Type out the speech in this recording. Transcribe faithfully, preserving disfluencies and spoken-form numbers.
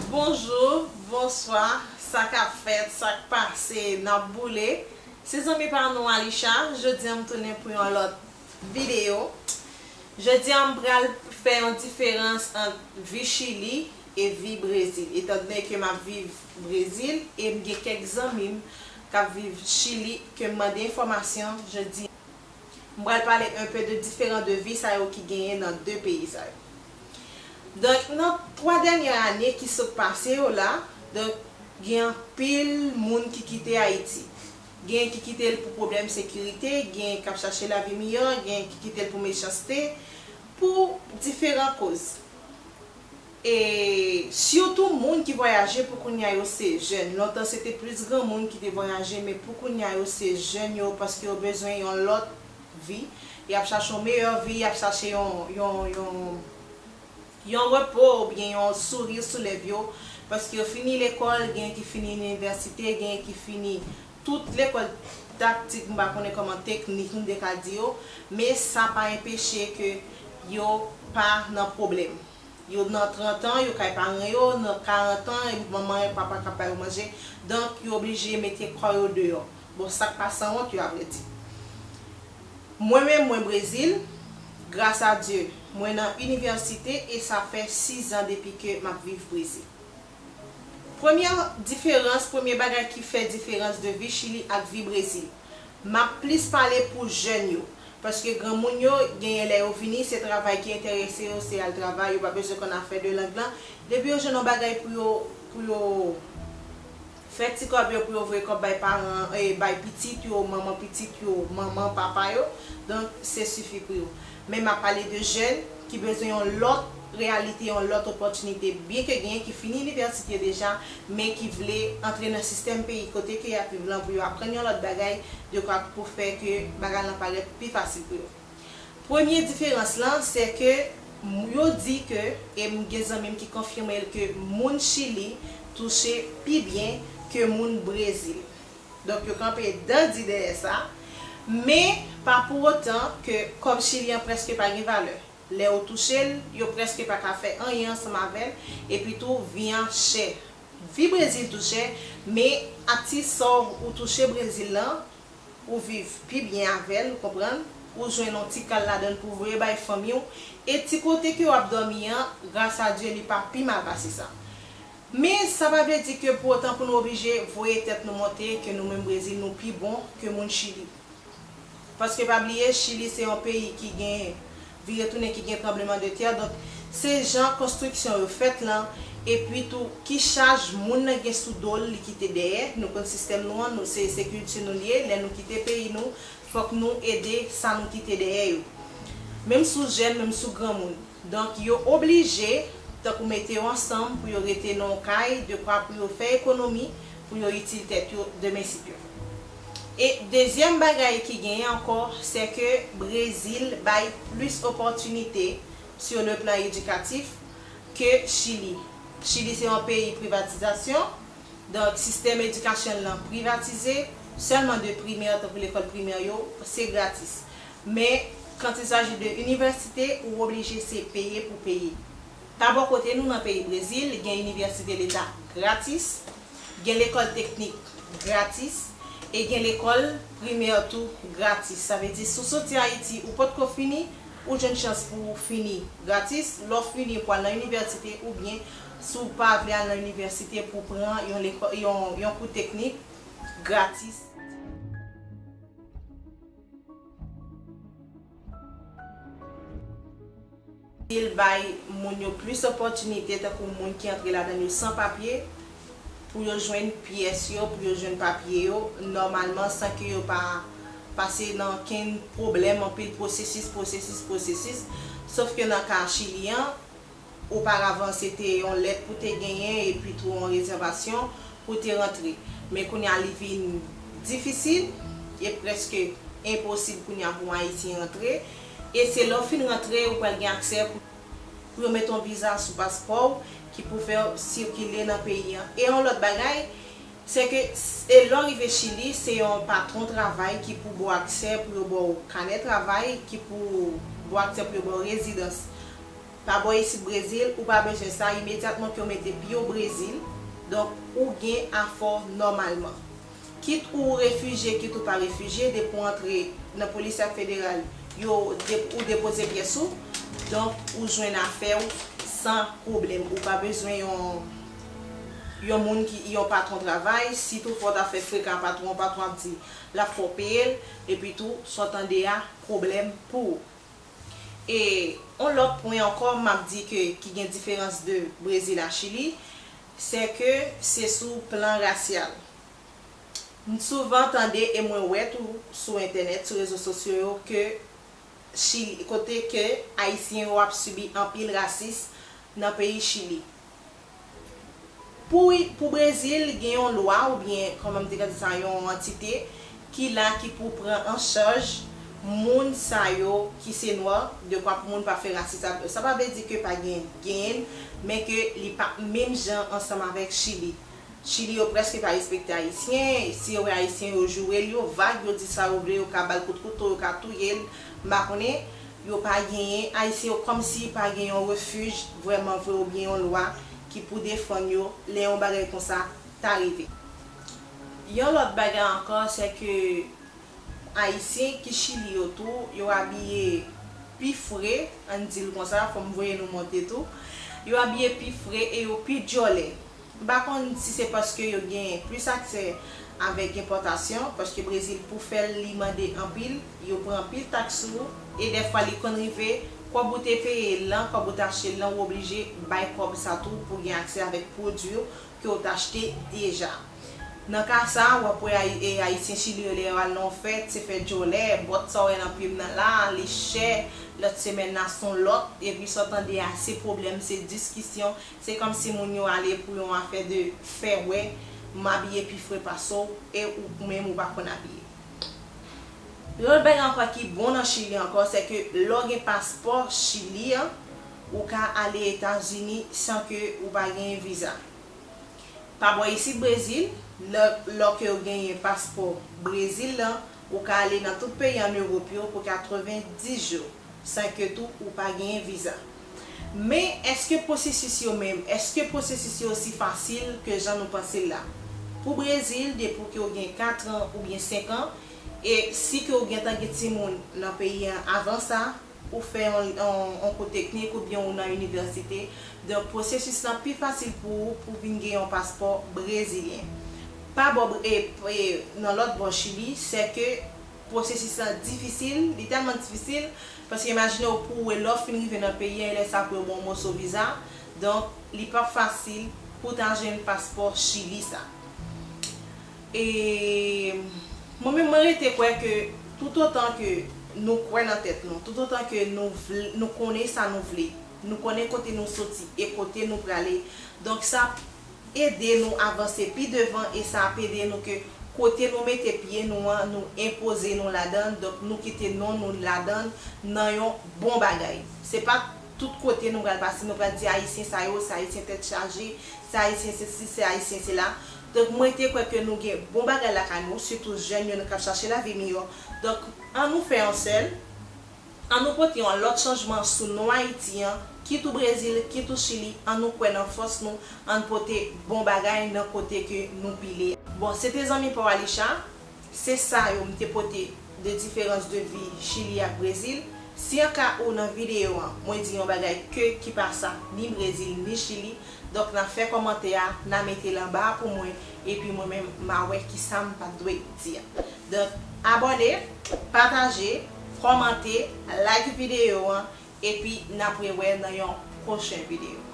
Bonjou, bonswa, sa k ap fèt, sa k pase, n ap boule. Se zanmi pa nou Alisha, jodi a m tounen pou yon lòt videyo. Jodi a m pral fè yon diferans ant vi Chili e vi Brezil. Etandone ke m ap viv Brezil e m gen kèk zanmi m k ap viv Chili ke m mande enfòmasyon, jodi M pral pale un peu de diferan de vi sa yo ki genyen nan de peyi sa yo. Donk, nan twa dènyè ane ki sot pase yo la, donk, gen anpil moun ki kite Ayiti. Gen ki kite l pou pwoblèm sekirite, gen k ap chache lavi miyò, gen ki kite l pou mechanste, pou diferan koz. E sitou moun ki vwayaje pou kounye a yo se jèn. Lontan se te plis granmoun ki te vwayaje, men pou kounye a yo se jèn yo, paske yo bezwen yon lòt vi. Y ap chache yon meyè vi, y ap chache yon, yon, yon, yon repo oubyen yon souri sou lèv yo, paske yo fini lekòl, gen ki fini inivèsite, gen ki fini tout lekòl taktik, m pa konnen kòman teknik nou te ka di yo, men sa pa enpeche ke yo pa nan pwoblèm. Yo nan trant an, yo kay paran yo, nan karant an, e manman e papa k ap ba yo manje. Donk, yo oblije mete kò yo deyò. Bon, sa k pa sanwont yo, avrèdi. Mwen menm, mwen Brezil, gras a Dye, mwen nan inivèsite e sa fè sis an depi ke m ap viv Brezil. Premye diferans, premye bagay ki fè diferans de vi Chili ak vi Brezil. M ap plis pale pou jèn yo. Paske granmoun yo, genyen lè yo vini, se travay ki enterese yo, se al travay, yo pa bezwen konn afè de lang lan. Depi yo jwenn yon bagay pou yo, pou yo fè ti kòb yo, pou yo voye kòb bay paran, e, bay pitit yo, manman pitit yo, manman, papa yo, donk, se sifi pou yo. Men m ap pale de jèn ki bezwen yon lòt reyalite, yon lòt opòtinite. Byenke genyen ki fini inivèsite deja, men ki vle antre nan sistèm peyi kote ke y ap viv lan pou yo aprann yon lòt bagay, dekwa pou fè ke bagay lan parèt pi fasil pou yo. Premye diferans lan, se ke m, yo di ke, e m gen zanmi m ki konfime l ke moun Chili touche pi byen ke moun Brezil. Donk, yo kanpe dan di dèyè sa. Men, pa pou otan ke kòb Chili an prèske pa gen valè. Lè ou touche l, yo prèske pa ka fè anyen ansanm avè l, epi tou, vi an chè. Vi Brezil tou chè, men a ti sòm ou touche Brezil lan, ou viv pi byen avè l, ou konprann? Ou jwenn yon ti kal ladan l pou voye bay fanmi w, e ti kote ke w ap dòmi an, gras a Dye, li pa pi mal pase sa. Men, sa pa vle di ke pou otan pou nou oblije voye tèt nou monte, ke nou menm Brezil, nou pi bon ke moun Chili. Paske pa bliye, Chili se yon peyi ki gen vire tounen, ki gen tranbleman de tè. Donk, se jan konstriksyon yo fèt lan, epi tou, ki chaj moun nan gen sou do l, li kite dèyè. Nou konn sistèm nou an, nou se, se kilti nou li ye. Lè nou kite peyi nou, fòk nou ede sa nou kite dèyè yo. Menm si w jèn, menm si w granmoun. Donk, yo oblije, tankou mete yo ansanm pou yo rete nan yon kay, dekwa pou yo fè ekonomi, pou yo itil tèt yo demen si Dye vle. E dezyèm bagay ki genyen ankò, se ke Brezil bay plis opòtinite sur le plan éducatif ke Chili. Chili se yon peyi privatizasyon, donk sistèm edikasyon lan privatize, sèlman de primè, tankou lekòl primè yo, se gratis. Men, quand il s'agit de inivèsite, ou oblije se peye pou peye. Pa bò kote nou nan peyi Brezil, gen inivèsite leta gratis, gen lekòl teknik gratis, e gen lekòl primè tou gratis. Sa vle di, si w soti Ayiti, ou potko fini, ou jwenn chans pou w fini gratis. Lè w fini, pou al nan inivèsite, oubyen, si w pa vle al nan inivèsite, pou w pran yon lekò-, yon, yon kou teknik gratis. Il bay moun yo plis opòtinite, tankou moun ki antre ladan yo san papye, pou yo jwenn pyès yo, pou yo jwenn papye yo, nòmalman, san ke yo pa pase nan okenn pwoblèm, anpil pwosesis, pwosesis, pwosesis. Sof ke nan ka Chili an, oparavan, se te yon lèt pou te genyen, epi tou yon rezèvasyon pou te rantre. Men kounye a, li vin difisil, e prèske enposib kounye a pou yon Ayisyen rantre. E se lè w fin rantre, ou pral gen aksè pou, pou yo mete yon viza sou paspò w, ki pou fè w sikile nan peyi an. E yon lòt bagay, se ke, s-, e lè w rive Chili, se yon patwon travay ki pou ba w aksè, pou yo ba w kanè travay, ki pou ba w aksè pou yo ba w rezidans. Pa bò isit Brezil, ou pa bezwen sa, imedyatman ke w mete pye w Brezil, donk ou gen afè w nòmalman. Kit ou refijye, kit ou pa refijye, depi w antre nan polis ak federal, yo de, ou depoze pyès ou, donk ou jwenn afè w san pwoblèm. Ou pa bezwen yon, yon moun ki, yon patwon travay, si toutfwa w ta fè frekan a patwon, patwon ap di l ap fè w peye l, epi tou, sa w tande a, pwoblèm pou ou. E yon lòt pwen ankò, m ap di ke ki gen diferans de Brezil a Chili, se ke se sou plan rasyal. M souvan tande e mwen wè tou sou entènèt, sou rezo sosyo yo, ke Chili, kote ke Ayisyen yo ap sibi anpil rasis nan peyi Chili. Pou, pou Brezil, gen yon lwa oubyen, kòman m te ka di sa, yon antite ki la ki pou pran an chaj moun sa yo ki se nwa, dekwa pou moun pa fè rasis avè yo. Sa pa vle di ke pa gen, genyen l, men ke li pa menm jan ansanm avèk Chili. Chili yo prèske pa respekte Ayisyen, si yo wè Ayisyen yo joure l, yo vag, yo di sa yo vle, yo ka ba l kout kouto, yo ka touye l, m pa konnen, yo pa genyen, Ayisyen yo kòmsi pa gen yon refij vrèman vre oubyen yon lwa ki pou defann yo lè yon bagay konsa ta rive. Yon lòt bagay ankò, se ke Ayisyen ki Chili yo tou, yo abiye pi fre, ann di l konsa, fò m voye nou monte tou. Yo abiye pi fre e yo pi djòlè. M pa konn si se paske yo gen plis aksè avèk enpòtasyon, paske Brezil pou fè l li mande anpil, yo pran anpil taks sou ou, e dèfwa li konn rive, kòb ou te peye l lan, kòb ou te achte l lan, ou oblije bay kòb sa tou pou gen aksè avèk pwodui w ke w t achte deja. Nan ka sa a, w ap wè Ayi-, e, Ayisyen Chili yo lè yo al nan yon fèt, se fè djòlè, bòt sa w wè nan pye m nan la, li chè, lòt semèn nan se yon lòt, epi sa w tande a, se pwoblèm, se diskisyon, se kòmsi moun yo ale pou yon afè de fè wè, m abiye pi fre pase w, e ou menm ou pa konn abiye. Yon lòt bagay ankò ki bon nan Chili ankò, se ke lè w gen paspò Chili an, ou ka ale Etazini san ke ou pa genyen viza. Pa bò isit Brezil, lè, lè ke w genyen paspò Brezil lan, ou ka ale nan tout peyi ann Ewòp yo pou katrevenndis jou, san ke tou ou pa genyen viza. Men, èske pwosesis yo menm, èske pwosesis yo osi fasil ke jan nou panse l la? Pou Brezil, depi ke w gen kat an oubyen senk an, e si ke w gentan gen timoun nan peyi an avan sa, ou fè yon, yon, yon kou teknik oubyen ou nan inivèsite. Donk, pwosesis lan pi fasil pou ou pou vin gen yon paspò brezilyen. Pa bò, e, e, nan lòt bò Chili, se ke pwosesis lan difisil, li tèlman difisil, paske imajine w pou w, lè w fin rive nan peyi an, e lè sa pou yo ba w yon moso viza. Donk, li p ap fasil pou w ta jwenn paspò Chili sa. E mwen menm, mwen rete kwè ke toutotan ke nou kwè nan tèt nou, toutotan ke nou vle, nou konnen sa nou vle, nou konnen kote nou soti e kote nou prale, donk sa ap ede nou avanse pi devan e sa ap ede nou ke kote nou mete pye nou an, nou enpoze nou ladan l, donk nou kite non nou ladan l nan yon bon bagay. Se pa tout kote nou pral pase, nou pral di Ayisyen sa yo, se Ayisyen tèt chaje, se Ayisyen sesi, se Ayisyen sela. Donk, mwen te kwè ke nou gen bon bagay lakay nou, sitou jèn yo, nou k ap chache lavi miyò. Donk, ann nou fè yon sèl, ann nou pote yon lòt chanjman sou non Ayiti an, kit ou Brezil, kit ou Chili, ann nou kwè nan fòs nou, ann pote bon bagay nan kote ke nou pile a. Bon, se te zanmi pa w Alisha. Se sa yo m te pote de diferans de vi Chili ak Brezil. Si an ka ou nan videyo an, mwen di yon bagay ke ki pa sa, ni Brezil, ni Chili, donk n a fè kòmantè a, n a mete l anba a pou mwen, epi mwen menm, m a wè ki sa m pa t dwe di a. Donk, abòne, pataje, kòmante, like videyo an, epi n ap rewè nan yon pwochen videyo.